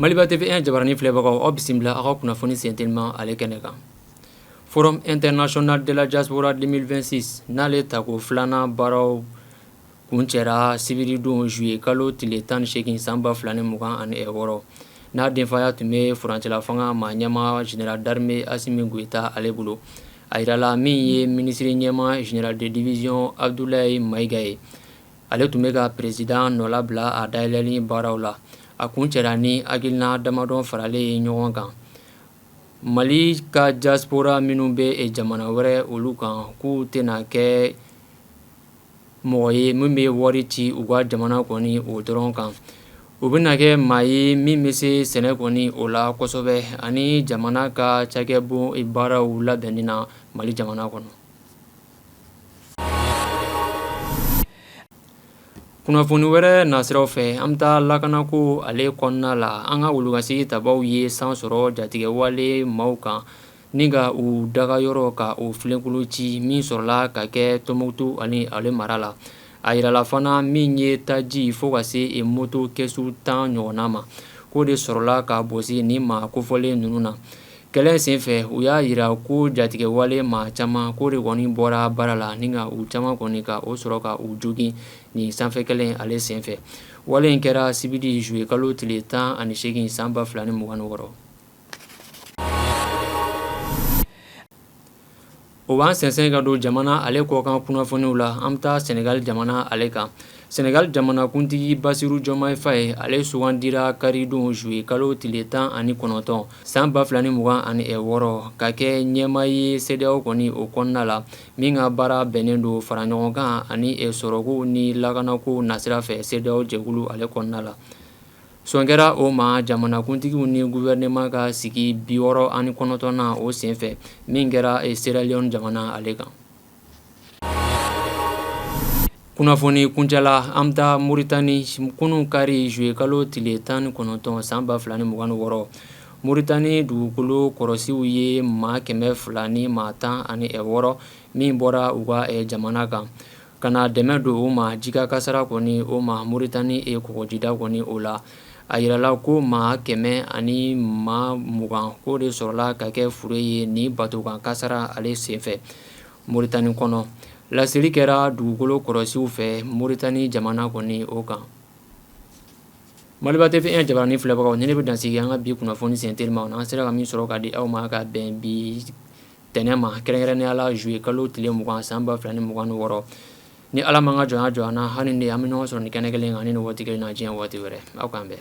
Maliba TV1 jabaranin filɛbagaw, aw bisimila aw ka kunnafoni sentelima ale kɛnɛ kan. Forum international de la diaspora 2026 n'ale tako filanan baaraw kuncɛra sibiridon juillet kalo tile 18 san 2026, n'a denfaya tun bɛ furancɛlafanga maa ɲɛmaa général d'armée Assimi Goïta ale bolo. A yirala min ye minisiri ɲɛmaa général de division Abdoulaye Maïga ye, ale tun bɛ ka président nɔlabila a dayɛlɛli baaraw la. A kuncɛra ni hakilina damadɔ faralen ye ɲɔgɔn kan Mali ka diaspora minnu bɛ jamana wɛrɛ olu kan, k'u tɛna kɛ mɔgɔ ye min bɛ wari ci u ka jamana kɔni o dɔrɔn kan. U bɛna kɛ maa ye min bɛ se sɛnɛ kɔni o la kosɛbɛ ani jamana ka cakɛbon baaraw labɛnni na Mali jamana kɔnɔ. Kunnafoni wɛrɛ nasiraw fɛ, an bɛ taa lakanako ale kɔnɔna la. An ka wulukansigi tabaw ye san sɔrɔ jatigɛwale maaw kan ni ka u dagayɔrɔ ka o filenkulu ci min sɔrɔla ka kɛ Tɔnbukutu ani ale mara la. A yirala fana min ye taji fo ka se moto kɛsu 10 ɲɔgɔnna ma, k'o de sɔrɔla ka bɔsi ni maa kofɔlen ninnu na. Kɛlɛ senfɛ, u y'a yira ko jatigɛwale maa caman k'o de kɔni bɔra baara la ni ka u caman kɔni ka o sɔrɔ ka u jogin nin sanfɛ kɛlɛ ale senfɛ. Wale in kɛra sibiri juillet kalo tile 18 san 2026. O b'an sɛnsɛn ka don jamana ale kɔkan kunnafoniw la. An bɛ taa Senegal jamana ale kan. Senegal jamanakuntigi Basiru Jɔmaye Faye, ale sugandira karidon juillet kalo tile 19 san 2026 ka kɛ ɲɛmaa ye CEDEAO kɔni o kɔnɔna la, min ka baara bɛnnen don fara ɲɔgɔn kan ani sɔrɔko ni lakanako nasira fɛ CEDEAO jɛkulu ale kɔnɔna la. Sɔn kɛra o ma jamanakuntigiw ni gouvernement ka sigi 69nan o senfɛ min kɛra Sierra Leone jamana ale kan. Kunnafoni kuncɛ la, an bɛ taa Moritani. Kunun kari juillet kalo tile 19 san 2026, Moritani dugukolo kɔrɔsiw ye maa 216 min bɔra u ka jamana kan ka na dɛmɛ don u ma jika kasara kɔni o ma Moritani kɔgɔjida kɔni o la. A yirala ko maa 120 k'o de sɔrɔla ka kɛ fure ye ni batokan kasara ale senfɛ Moritani kɔnɔ. Laseli kɛra dugukolo kɔrɔsiw fɛ Moritani jamana kɔni o kan. Maliba TV1 jabaranin filɛbagaw, ni ne bɛ dansigi an ka bi kunnafoni sen telima na, an sera ka min sɔrɔ ka di aw ma ka bɛn bi tɛnɛn ma, kɛrɛnkɛrɛnnenya la juillet kalo tile 20 san 2026. Ni Ala m'an ka jɔnya jɔ an na, hali ni an bɛ ɲɔgɔn sɔrɔ nin kɛnɛ kelen kan ni nin waati kelen na diɲɛ waati wɛrɛ. Aw k'an bɛn.